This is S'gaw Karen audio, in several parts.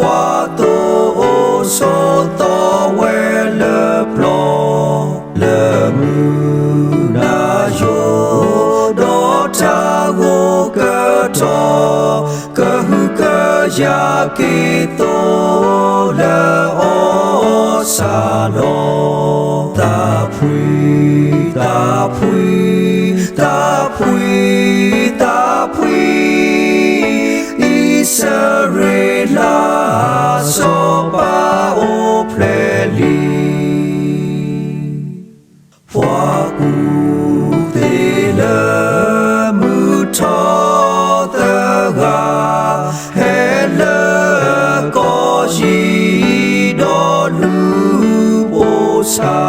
ပှၤသိၣ်အိၣ်ဆိးသီဝဲလၢပျီ, လၢမုၢ်နၤယိာ်, ဒီးတၢ်ဂိၢ်ကတီၤ, ကဟုကယာ်က့ၤသိးလၢအီၣ်ဆၣ်လီၤ. သးဖှံ, သးဖှံ, သးဖှံ, သးဖှံ, အံၣ်စရ့လးအစီၤပၤအိၣ်ဖျဲၣ်လံ. ပှၤကူၣ်သ့လၢမုၢ်ထီၣ်သၢဂၤ, ဟဲလၢကီၢ်ယံၤဒီးလူၤပိာ်ဆၣ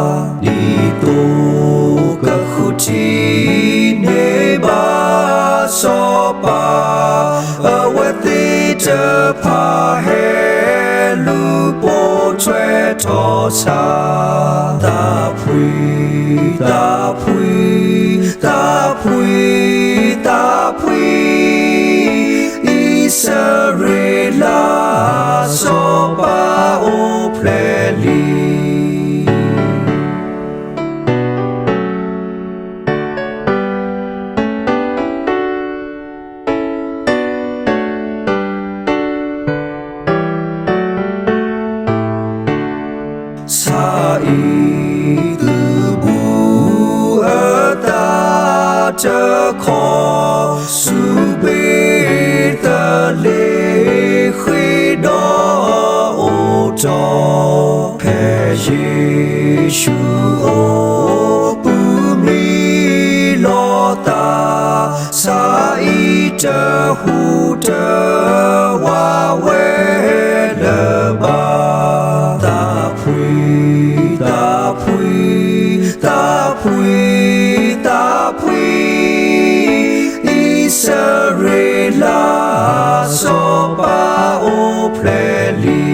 ်, ဒ်သိးကဃုထံၣ်န့ၢ်ဘၣ်စီၤပၤ, အဝဲသ့ၣ်တဖၣ်ဟဲလူၤပိာ်ထွဲထီၣ်ဆၣ်. သးဖှံ, သးဖှံ, သးဖှံ, သးဖှံ, အံၣ်စရ့လးအစီၤပၤအိၣ်ဖျဲၣ်လံ. ဆၣ်အံၤသုဘူးအသးတခီ, ဆူဘ့းသလ့ဃ့ၢ်ဒီးအိၣ်တီၢ်, ဖဲယ့ၣ်ၡူးအိၣ်ဘူးမံလီၤသး, ဆၣ်အံၤတဟူးတဝးဝဲလၢၤဘၣ်. သးဖှံ, သးဖှံ, သးဖှံ, သးဖှံ, အံၣ်စရ့လးအစီၤပၤအိၣ်ဖျဲၣ်လံ.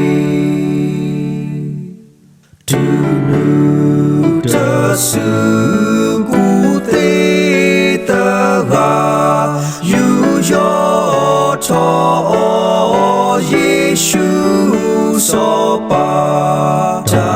တုၤနုၤတစုကူၣ်သ့သၢဂၤ, ယူးယီၣ်ထီၣ်အီၤယ့ၣ်ၡူးစီၤပၤ, တၢ်